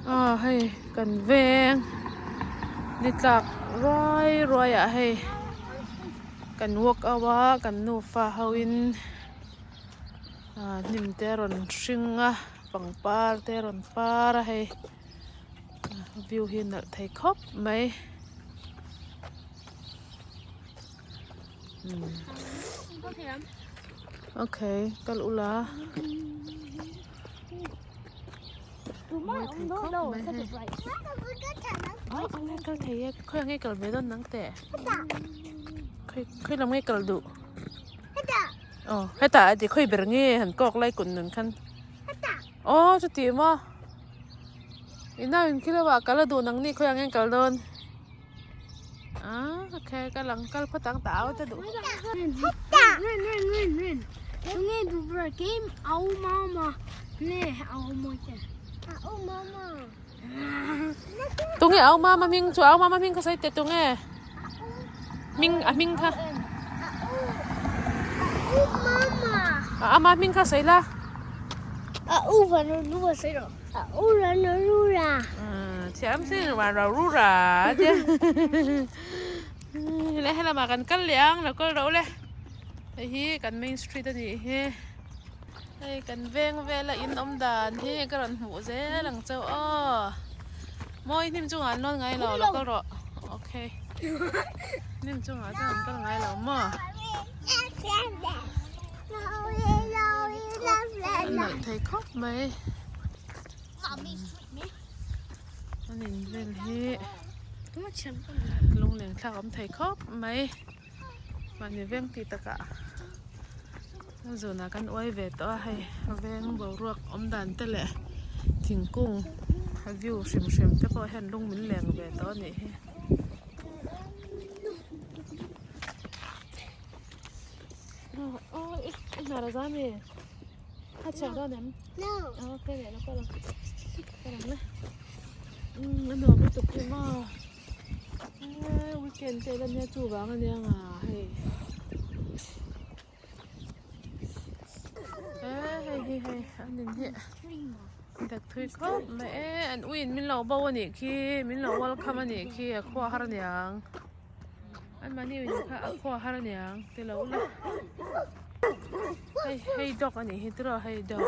Aw hei kan veng ni tlak ruai ruai ah hei kan walk out a kan nufa ho in ah hnim te a rawn hring a pangpar te a rawn par a hei view hi a nalh thei khawp mai. Okay kal ula kal thei e khawi ang nge kal ve dawn nang teh khawi khawi lam nge kal duh aw hetah a ti khawi ber nge han kawk lai kun nun khan aw chuti maw inau in khi lo ah kal a duh nang ni khawi ang nge kal dawn. Ah okay ka lang kal phawt ang ta au te duh. Rin rin rin rin tunge duh ber game au mama nge au mawi te au mama tunge au mama hming chu au mama hming kha sawi teh tunge hming a hming kha au mama a ama hming kha sawi la au vanrua sawi rawh. Thiam sin wan rau ru ra che le helama kan kal leh ang lo kal rauh le hei hi kan main street a nih hi hei kan veng vela in awm dan hi ka rawn hmuh zel ang chauh aw mawi hnim chungah an lawn ngai lo lo kal rawh okay hnim chungah chuan an kal ngai lo maw. A nalh thei khawp mai an in vel hi lungleng thlak a awm thei khawp mai mahni veng tih takah a zunah kan uai ve tawh a hei veng boruak awm dan te leh thingkung a view hrim hrim te pawh hian lung min leng ve tawh a nih hi. Weekend te la nia chuvang ania nga hei hei hi hei an in hi dak thui khawp mai e an uiin min lo bo anih khi min lo welcome anih khi a khua har aniang. Anmahni in kha a khaw har aniang ti lo ula hei hei dog anih hi tiraw hei dog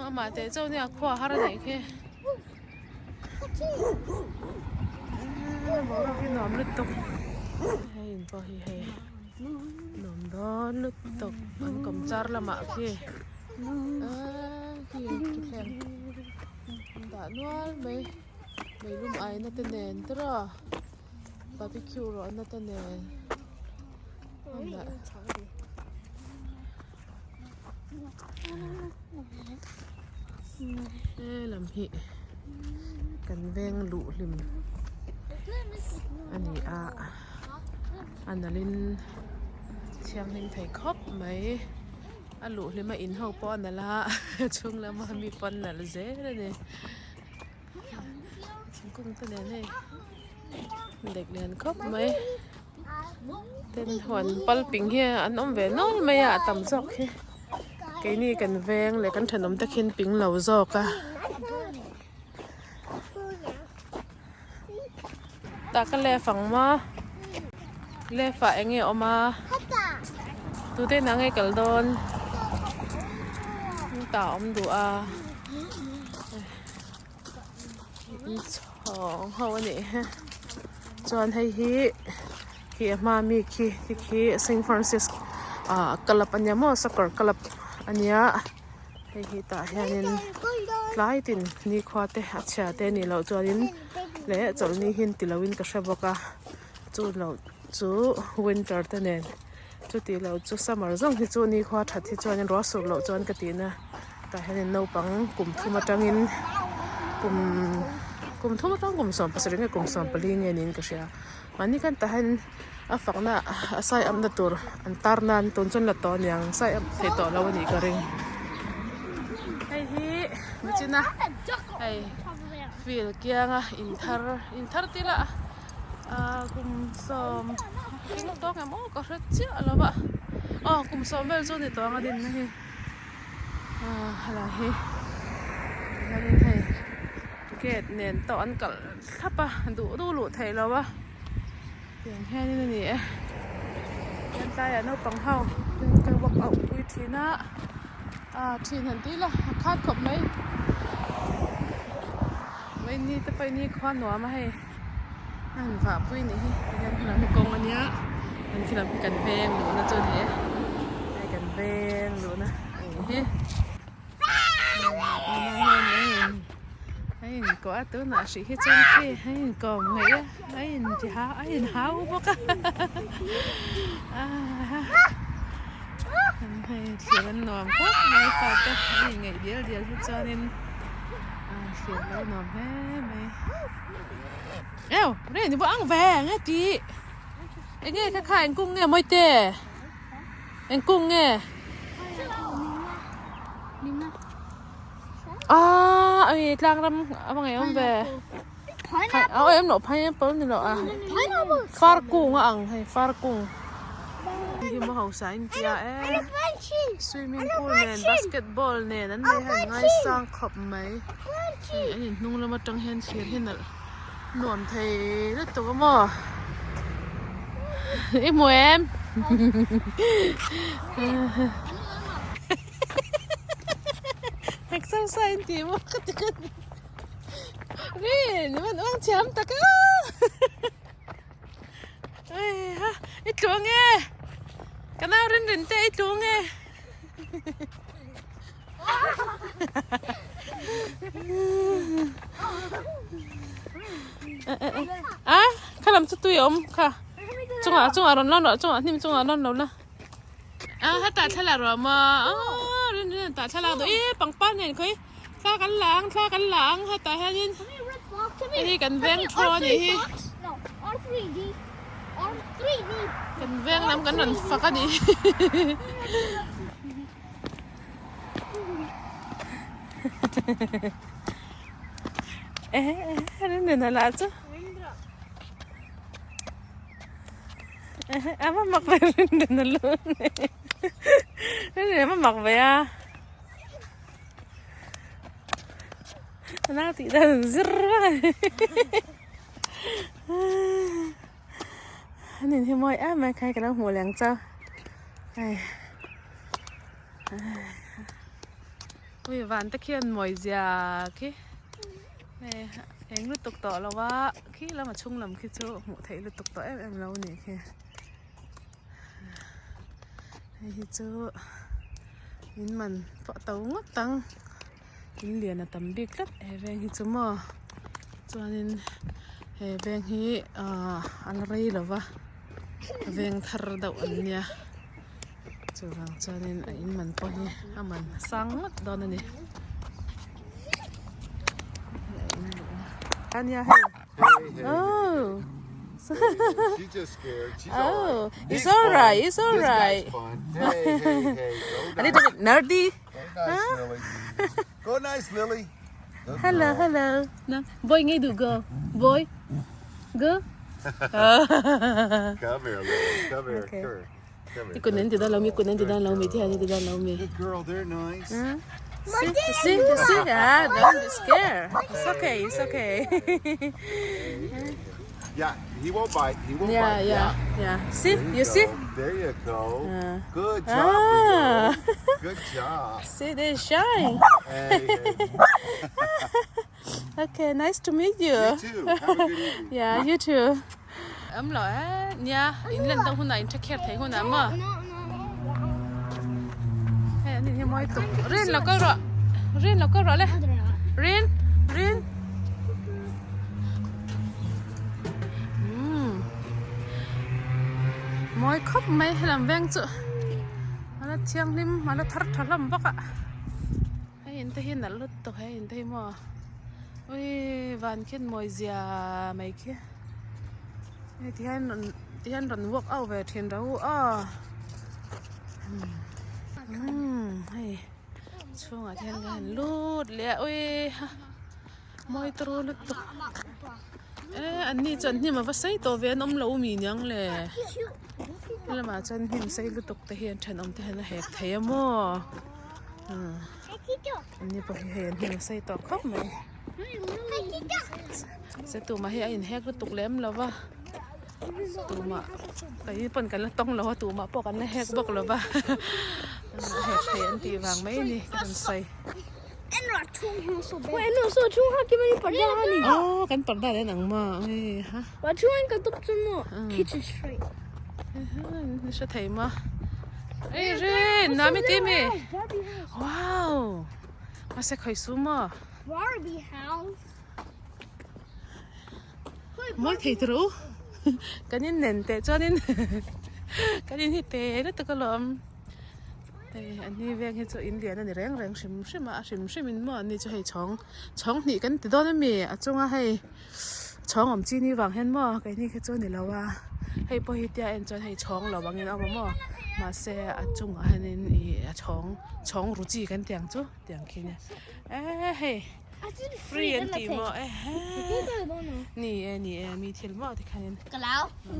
amah teh chauh nia khaw har anih khi boruak hi nuam lutuk hei in pawh hi hei nuam dawn lutuk an kawmchar lamah khi aaa khi thuthleng an dah nual mai. Meilum aina te nen tiraw barbecue rawhna te nen he lam hi kan veng luh hlim a ni a a nalhin thianghlim thei khawp mai a luh hlima in ho pawh a nalh a a chhung lama mi pawh an nalh zel a ni. Thingkung te nen hei dek lian khawp mai ten huan pal ping hi an awm ve nual mai a a tam zawk hi keini kan veng leh kan thenawm te khian ping lo zawk a tah ka left ang maw left ah eng nge a awm a tute inah nge kal dawn tah a awm duh a. Inchhawng ho a nih hi chuan hei hi khi a hma mi khi ti khi Saint Francis ah club a nia maw soccer club a nia hei hi tah hianin tlai tin nikhua te a chhia te a nih loh chuanin leh chawlhni hi an ti loin ka hre bawk a chu loh chu winter te nen chuti loh chu summer zawng hi chu nikhua that hi chuanin ruah sur loh chuan ka tihna tah hianin naupang kum thum atangin kum kum thum atang kum 70 nge kum 14 nge niin ka hria mahni khan tah hian a fakna a sign up na tur an tar nan tun chuan la tawh aniang sign up theih tawh lo anih ka ring hei hi nichina hei field kianga inthar inthar tih lah. Ahh kum sawm eng tawk em aw ka hre chiah lo a aw kum sawm vel chu a ni tawh ang a dinna hi ahh helai hi tihianin hei. Gate nen tawh an kalh thlap a duh duh luh theih loh a tiang hianin a ni e tiang tlaiah naupang ho ka walk out pui thin a ah thin han tih ila a khat khawp mai vaini te pawh hi khua nuam a hei a han vah pui a nih hi tihian helam hi kawng a nia an khi lam hi kan veng luhna chu a ni e hei kan veng luhna a nih hi. A inkawh a tunah hrih hi chuan khi a inkawm ngaih a a inti hau a inhau bawk a hei thlir an nuam khawp mai fate a inngaih dial dial hi chuanin thlir lo nuam hle mai eo rei ni pawh ang ve nge tih eng nge kha kha eng kung nge mawi te. Eng kung nge? Ah, ui tlang ram a va ngaih awm ve. A awm loh pineapple ni loh a. Far kung a ang hei far kung. Hi maw hausa in tia e. Swimming pool nen basketball nen an nei han ngaisang khawp mai. Hei an inhnung lam atang hian thlir hi nalh nuam thei lutuk a maw. I hmu em? Exercise in tih maw ka ti ka Rin i van uang thiam tak a Heiha i tlu ange ka nau rin rin te i tlu ange A kha lam chu tui a awm kha chungah chungah rawn lawn rawh chungah hnim chungah lawn lo la a hetah thla la rawh maw aw rin rin tah thla lak duh ih pangpar nen khawi thla kan la ang thla kan la ang hetah hianin hei hi kan veng thaw a nih hi kan veng lam kan rawn fak a nih hi. A va mak ve rin a lu rin a va mak ve a a nau tih dan an zir vak a ni an in hi mawi em mai khai ka lo hmuh leng chau hei ui van te khian mawi zia khi hei eng lutuk tawh lo a khi lama chhung lam khi chu hmuh theih lutuk tawh em em lo a nih khi hei hi chu in man pawh to ngawt ang in lian a tam bik tlat he veng hi chu maw chuanin he veng hi ahh a la rei lo va veng thar deuh an nia chuvang chuanin a in man pawh hi a man sang ngawt dawn a ni. Ania hei oh She's just scared. She's oh all right. it's He's all fun. right it's all This right guy's fun. Hey, hey, hey. Go a little nice. bit nerdy Go nice, Lily. Go nice, Lily. Good hello girl. hello no boy nghe đủ go boy go Come here, Lily. Come here. Okay. Come here. Come here. I kun en ti dan lo mi kun en ti dan lo mi ti han ti dan lo mi Good girl. They're nice. See, see, see, ah, don't be scared. It's okay, it's okay. Yeah, he won't bite. He won't Yeah, bite. yeah, yeah. See, There you see? go. There you go. Good job, Ah. Leo. Good job. See, they shine. Hey, hey. Okay, nice to meet you. You too. Have a good evening. Yeah, you too. Ấm lo e, nia, in len deuh hunah in tha kher thei hunah maw? Hei an in hi mawi tuk. Rin lo kal rawh. Rin lo kal rawh le. Rin, Rin. Umm. Mawi khawp mai helam veng chu. Ala thianghlim, ala thar tha hlawm bawk a. Hei in te hi nalh lutuk hei in te hi maw ui van khian mawi zia mai khi hei ti hian rawn ti hian rawn walk out ve thin ro aw umm hei chhungah te hian ka han lut leh a ui ha mawi turu lutuk e an ni chuan hnim a va sei tawh ve an awm lo mi niang le lamah chuan hnim sei lutuk te hi an thenawm te hian a hek thei a maw. An ni pawh hi hei an hnim a sei tawh khawp mai. Se tumah hi a inhek lutuk lem lo va tumah kei pawn kan la tawng lo a tumah pawh kan la hek bawk lo va a hek thei an tih vang mai a ni ka rawn sawi. Aw kan parda leh ang maw hei ha hre thei maw ei rin nami ti mi wow mahse khawi su maw mawi thei tawh rawh u kan in nen teh chuanin kan in hi te lutuk alawm. Hei an ni veng hi chu in lian a ni reng reng hrim hrim a a hrim hrim in maw an ni chu hei chhawng chhawng hnih kan ti dawn a mi a chunga hei chhawng awm chi ni vang hian maw keini khi chu a ni lo a hei pawh hi tia en chuan hei chhawng lo angin a awm a maw mahse a chungah hianin ih a chhawng chhawng ru chi kan tih ang chu tiang khi nia eee hei free an tih maw ehe ni e ni e mi thil maw tikhanin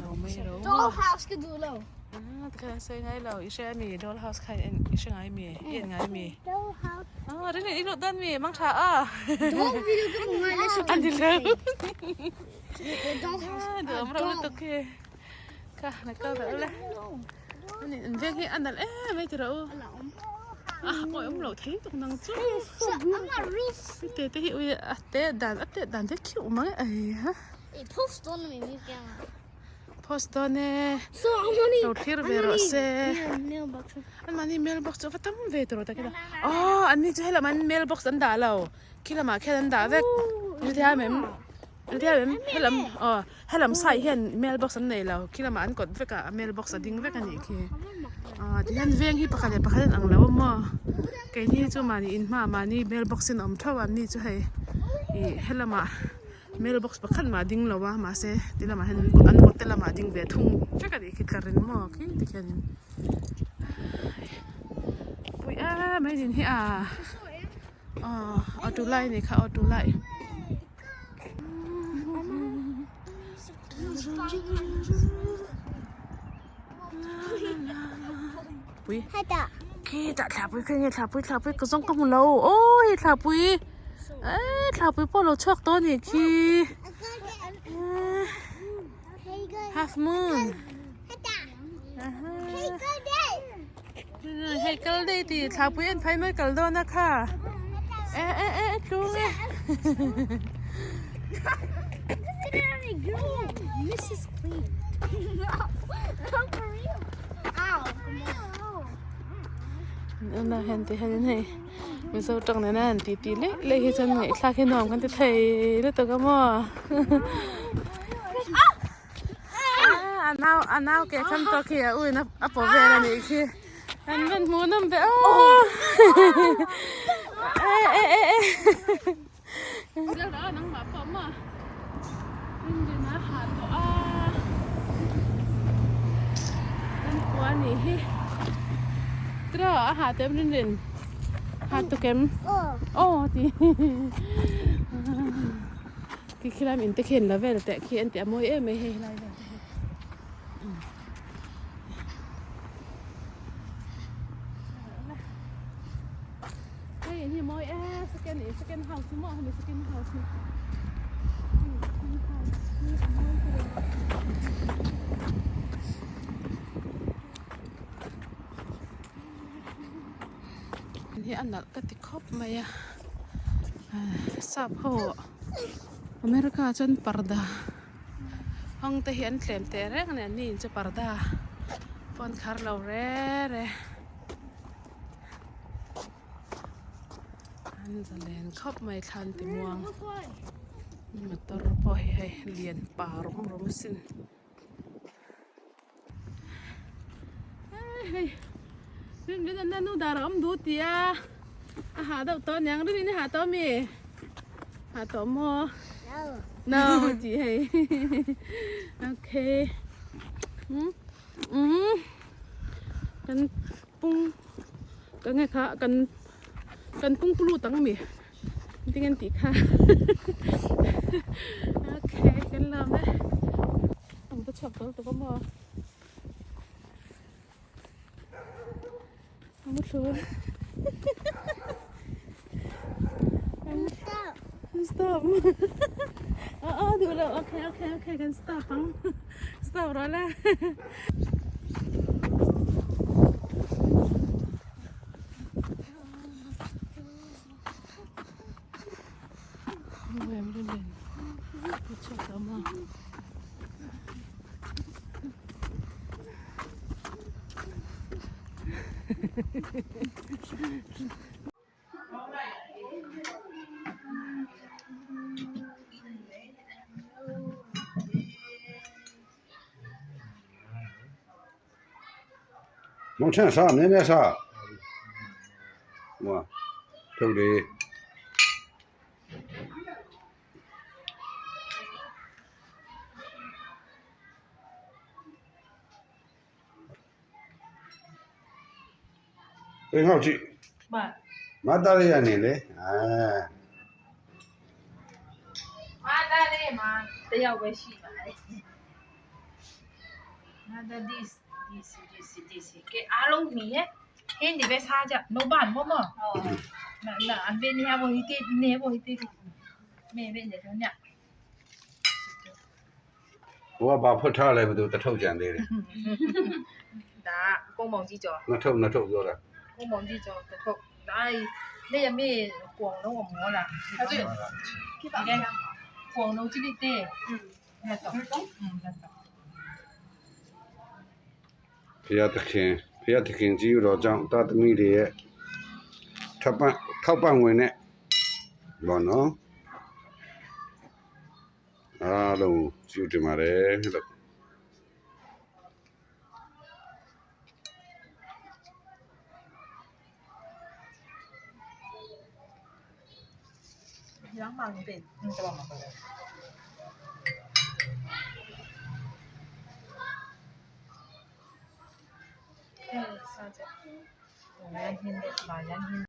lo mai ro maw. Ah tikhan an sawi ngai lo i hre ami doll house kha en i hre ngai mi i en ngai mi ah rin i lut dawn mi mang tha a an ti lo ah duhawm reuh lutuk khi kha na kal rawh ule ani an veng hi a nalh em mai ti rawh u ah awi awm loh thei tuk nang chu te te hi ui a te dan a te dan te khiuh mang e ai ha Post dawn e. Lo thlir ve rawh se. An mahni mailbox chu a va tam ve tawh tak ila. Aww an ni chu helam an mailbox an dah lo. Khi lamah khian an dah vek. I thiam em? I thiam em? Helam aw helam side hian mailbox an nei lo. Khi lamah an kawt vek a mailbox a ding vek a nih khi. Aw tihian veng hi pakhat leh pakhat an ang lo a maw. Keini chu mahni inhma mahni mailbox in a awm theuh a an ni chu hei ih helamah. Mailbox pakhat mah a ding lo a mahse ti lamah hian an kawt te lamah a ding ve thung vek a nih khi tlarin maw khi ti khianin pui em mai din hi a aw auto lai a nih kha auto lai. Pui khitah thlahpui kha enge thlahpui thlahpui ka zawng ka hmu lo aw hei thlahpui eee thlahpui pawh a lo chhuak tawh a nih khi half moon hei kal daih tih thlahpui en phai mai kal dawn a kha e e e tlung e. Nuna hian ti hianin hei Mizo tawng nena han ti ti leh leh hi chuan ngaihthlak hi nuam kan ti thei lutuk a maw a nau a nau ke kham tawk hi a uin a paw vel a nih khi an rawn hmuh nawm ve aw e e e e. Nangmah pawh maw Rinrin a ha tawh a kan kua nih hi tiraw a ha tawh em Rinrin ha tuk em aw ti khi khi lai in te khi an la vel teh khi an tih a mawi em mai hei helai vel te hi. Hei hi mawi e second eh second house hi maw hemi second house hi hemi second house hi a mawi ka ring hi a nalh ka ti khawp mai a sap ho America ah chuan parda hawng te hi an tlem teh reng a ni an ni in chu parda pawh an khar lo re re. An zalen khawp mai thlan ti muang motor pawh hi hei lian pa rawng rawng sin hei rin rin an nu dar a awm duh tia a hah deuh tawh aniang rin in i hah tawh ami hah tawh maw no tih hei okay umm kan pung ka nge kha kan kan pung lut ang ami engtin nge an tih kha okay kan lawm e ang ta chhuak tawh lutuk a maw ang thlu. Stop. A duh lo. Okay, okay, okay. Kan stop ang. Stop rawh le. မောင်ချမ်းစားမြဲမြဲစားဟိုထုတ်တယ် ဘယ်ဟောက်ကြည့် မ မတရရနေလေအာ မာတာလေးမှာတယောက်ပဲရှိပါတယ်မာတာ this this this this ကဲအားလုံးမီရဲ့ဟင်းဒီပဲစားကြ no ဘာမောမောနာနာအဘင်းရဘောဟိတေနေဘောဟိတေမေဘင်းနေတော့ည ဘိုးကဘာဖွတ်ထားလဲဘသူတထုတ်ကြံသေးတယ် ဒါကုန်းမောင်ကြီးကျော် နှစ်ထုတ်နှစ်ထုတ်ပြောတာ ကုန်းမောင်ကြီးကျော်တထုတ်ဒါနေရမေ广东我摸了，啊对，你看广东这里的，嗯，那种，嗯，那种。 ဖျားသခင်ဖျားသခင်ကြီးတော်ကြောင့်တာသမီတွေရဲ့ထောက်ပံ့ထောက်ပံ့ဝင်နဲ့ဘောနော်အားလုံးကျေးဇူးတင်ပါတယ်လို့ 两百五百，嗯，这嘛回来。嗯，啥子？我原先的，把原先。